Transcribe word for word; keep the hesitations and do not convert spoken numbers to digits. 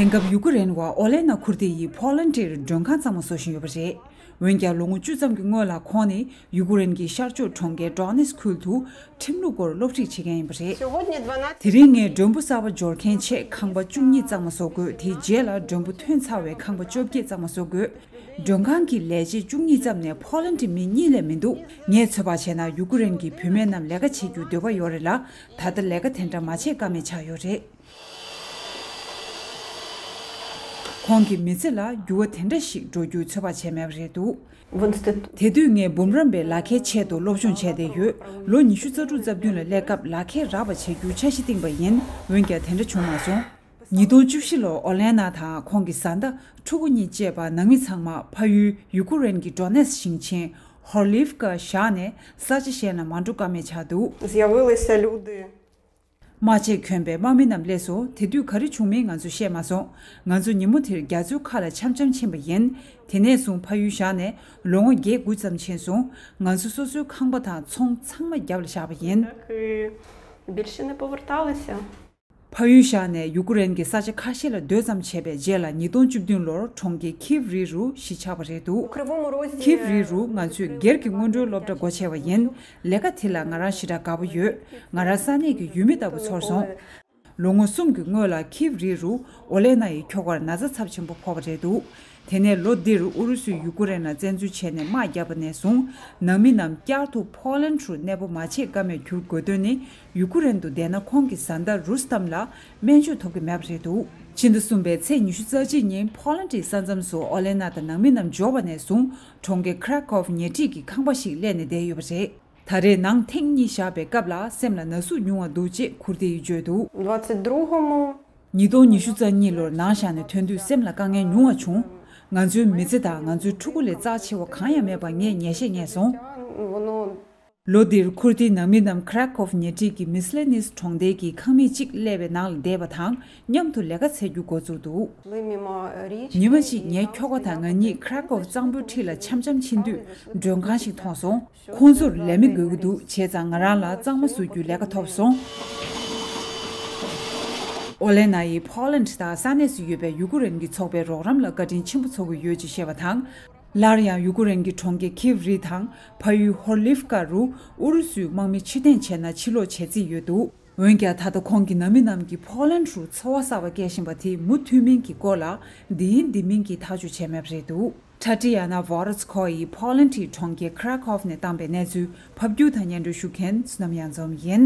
དེང་སྐབས་ཡུ་ཀེ་རེན་བ་ཨོ་ལེ་ན་ཁུར་ཏི་ཡིས་ཕོ་ལན་ཌིར་མགྲོན་ཁང་གཙང་མ་བཟོ་བཞིན་ཡོད་པ་རེད། འོན་ཀྱང་ལོ་ངོ་བཅུ་ཙམ་གྱི་སྔོན་ལ་ཁོང་ནི་ཡུ་ཀེ་རེན་གྱི་ཤར་ཕྱོགས་གྲོང་ཁྱེར་ཌོ་ནེ་སི་ཁུལ་དུ་ཁྲིམས་ལུགས་སྐོར་སློབ་ཁྲིད་བྱེད་མཁན་ཡིན་པ་རེད། དེ་རིང་ངས་མགྲོན་པོ་གསར་པ་འབྱོར་མཁན་ཆེད་ཁང་པ་བཅུ་གཉིས་གཙང་མ་བཟོ་དགོས། དེའི་རྗེས་ལ་མགྲོན་པོ་ཐོན་ཚར་བའི་ཁང་པ་བཅོ་བརྒྱད་གཙང་མ་བཟོ་དགོས། མགྲོན་ཁང་གི་ལས་བྱེད་བཅུ་གཉིས་ཙམ་ནས་ཕོ་ལན་ཌི་མི་གཉིས་ལས་མི་འདུག་ངས་ཚོད་དཔག་བྱས་ན་ཡུ་ཀེ་རེན་གྱི་བུད་མེད་རྣམས་ལས་ཀ་བྱེད་རྒྱུར་འདོད་པ་ཡོད་རེད་ལ། ད་ལྟ་ལས་ཀ་དེ་འདྲ་མ་བྱེད་ཀ་མེད་ཆགས་ཡོད་རེད། ཁོང་གི་མི་ཚེ་ལ་འགྱུར་བ་དེ་འདྲ་ཞིག་འགྲོ་རྒྱུའི་ཚོད་དཔག་བྱས་མེད་པ་རེད་འདུག་དེ་དུས་ངས་འབུམ་རམས་པའི་ལག་ཁྱེར་ཆེད་དུ་སློབ་སྦྱོང་བྱས་བསྡད་ཡོད། ལོ་ཉི་ཤུ་རྩ་དྲུག་རྩ་བདུན་ལ་སླེབས་སྐབས་ལག་ཁྱེར་རག་པ་བྱེད་རྒྱུའི་འཆར་གཞི་བཏིང་པ་ཡིན། འོན་ཀྱང་དེ་འདྲ་བྱུང་མ་སོང་། ཉིས་སྟོང་བཅུ་བཞི་ལོར་ཨོ་ལེ་ན་དང་ཁོང་གི་བཟའ་ཟླ་ཕྲུ་གུ་གཉིས་བཅས་པ་ནང་མི་ཚང་མ་ཕ་ཡུལ་ཡུ་ཀུ་རེན་གྱི་ཌོ་ནེ་སི་ཞིང་ཆེན་ཧོར་ལིབ་ཀ་བཞག་ནས་ས་ཆ་གཞན་ལ་མ་འགྲོ་ཀ་མེད་ཆགས་འདུག З'явилися люди. དམག་ཆས་གྱོན་པའི་དམག་མི་རྣམས་སླེབས་སོང་། དེ་དུས་ག་རེ་བྱུང་མིན་ང་ཚོས་ཤེས་མ་སོང་། ང་ཚོ་ཉིན་མོ་དེར་རྒྱ་མཚོའི་ཁ་ལ་འཆམ་འཆམ་ཕྱིན་པ་ཡིན། དེ་ནས་བཟུང་ཕ་ཡུལ་བཞག་ནས་ལོ་ངོ་བརྒྱད་དགུ་ཙམ་ཕྱིན་སོང་། ང་ཚོ་སོ་སོའི་ཁང་པ་དང་ཚོང་ཚང་མ་རྒྱབ་ལ་བཞག་པ་ཡིན། Так і більше не поверталися. ཕ་ཡུལ་བཞག་ནས་ཡུ་ཀུ་རེན་གྱི་ས་ཆ་ཁ་ཤས་ལ་སྡོད་ཙམ་བྱས་པའི་རྗེས་ལ་ཉིས་སྟོང་བཅུ་བདུན་ལོར་གྲོང་ཁྱེར་ཁིབ་རི་རུ་གཞིས་ཆགས་པ་རེད་འདུག་ཁིབ་རི་རུ་ང་ཚོས་སྒེར་གྱི་སྔོན་འགྲོའི་སློབ་གྲྭ་སྒོ་ཕྱེ་བ་ཡིན། ལས་ཀ་དེ་ལ་ང་རང་ཞེ་དྲག་དགའ་པོ་ཡོད། ང་རང་ས་གནས་ཀྱི་ཡུལ་མི་ལྟ་བུ་ཚོར་སོང་། ལོ་ངོ་གསུམ་གྱི་སྔོན་ལ་ཁིབ་རི་རུ་ཨོ་ལེ་ན་ཡི་ཁྱོ་གར་ན་ཚ་ཚབས་ཆེན་པོ་ཕོག་པ་རེད་འདུག་དེ་ནས་ལོ་འདིར་ཨུ་རུ་སུས་ཡུ་ཀུ་རེན་ལ་བཙན་འཛུལ་བྱས་ནས་དམག་བརྒྱབ་པ་ནས་བཟུང་ནང་མི་རྣམས་བསྐྱར་དུ་ཕོ་ལན་རུ་གནས་སྤོ་མ་བྱེད་ཀ་མེད་གྱུར་དགོས་དོན་ནི་ཡུ་ཀུ་རེན་དུ་བསྡད་ན་ཁོང་གི་བཟའ་ཟླ་རུས་ཏམ་ལ་སྨན་བཅོས་ཐོབ་ཀྱི་མེད་པ་རེད་འདུག་ཕྱི་ཟླ་གསུམ་པའི་ཚེས་ཉི་ཤུ་རྩ་གཅིག་ཉིན་ཕོ་ལན་གྱི་ས་མཚམས་སུ་ཨོ་ལེ་ན་དང་ནང་མི་རྣམས་འབྱོར་བ་ནས་བཟུང་གྲོང་ཁྱེར་ཁ་ར་ཀོབ་ཉེ་འཁྲིས་ཀྱི་ཁང་པ་ཞིག་གླས་ནས་བསྡད་ཡོད་པ་རེད། ད་རེས་ནང་ཐེངས་གཉིས་བཞག་པའི་སྐབས་ལ་སེམས་ལ་ན་ཟུག་ཉུང་བ་འདུག་ཅེས་ཁུར་ཏེ་ཡིས་བརྗོད་འདུག двадцять другому. ཉིས་སྟོང་ཉི་ཤུ་རྩ་གཉིས་ལོར་ནང་བཞག་ནས་ཐོན་དུས་སེམས་ལ་དཀའ་ངལ་ཉུང་བ་བྱུང་། ང་ཚོའི་མི་ཚེ་དང་ང་ཚོའི་ཕྲུ་གུ་ལས་རྩ་ཆེ་བ་གང་ཡང་མེད་པ་ངས་ངེས་ཤེས་རྙེད་སོང་། Воно ལོ་འདིར་ཁུར་ཏིའི་ནང་མི་རྣམས་ཁ་ར་ཀོབ་ཉེ་འཁྲིས་ཀྱི་མི་སི་ལེ་ནིས་གྲོང་སྡེའི་གི་ཁང་མིག་ཅིག་གླས་པའི་ནང་ལ་བསྡད་པ་དང་མཉམ་དུ་ལས་ཀ་འཚོལ་རྒྱུ་འགོ་བཙུགས་འདུག мимо річки. ཉི་མ་གཅིག་ངའི་ཁྱོ་ག་དང་ང་གཉིས་ཁ་ར་ཀོབ་གཙང་པོའི་འཁྲིས་ལ་འཆམ་འཆམ་ཕྱིན་དུས་མགྲོན་ཁང་ཞིག་མཐོང་སོང་། ཁོང་ཚོར་ལས་མི་དགོས་ཀྱི་འདུག་བྱས་ཙང་ང་རང་ལ་གཙང་མ་བཟོ་རྒྱུའི་ལས་ཀ་ཐོབ་སོང་། ཨོ་ལེ་ན་ཡིས་ཕོ་ལན་དང་ས་གནས་སུ་ཡོད་པའི་ཡུ་ཀུ་རེན་གྱི་ཚོགས་པའི་རོགས་རམ་ལ་བཀའ་དྲིན་ཆེན་པོ་ཚོར་གྱི་ཡོད་ཅེས་བཤད་པ་དང་། སླར་ཡང་ཡུ་ཀུ་རེན་གྱི་གྲོང་ཁྱེར་ཁིབ་རི་དང་ཕ་ཡུལ་ཧོར་ལིབ་ཀ་རུ་ཨུ་རུ་སུའི་དམག་མི་ཕྱིར་འཐེན་བྱས་ན་ཕྱིར་ལོག་བྱེད་རྩིས་ཡོད་འདུག་འོན་ཀྱང་ད་ལྟ་ཁོང་གི་ནང་མི་རྣམས་ཀྱིས་ཕོ་ལན་རུ་འཚོ་བ་གསར་པ་སྐྱེལ་བཞིན་པ་དེ་མུ་མཐུད་མིན་གྱི་སྐོར་ལ་འདི་ཡིན་འདི་མིན་གྱི་ཐག་གཅོད་བྱས་མེད་པ་རེད་འདུག་ཁྲ་ཏི་ཡ་ན་ཝོ་རོ་ཚ་ཁོ་ཡིས་ཕོ་ལན་ཌིའི་གྲོང་ཁྱེར་ཁ་ར་ཀོབ་ནས་བཏང་པའི་གནས་ཚུལ་ཕབ་སྒྱུར་དང་སྙན་སྒྲོན་ཞུ་མཁན་བསོད་ནམས་གཡང་འཛོམས་ཡིན།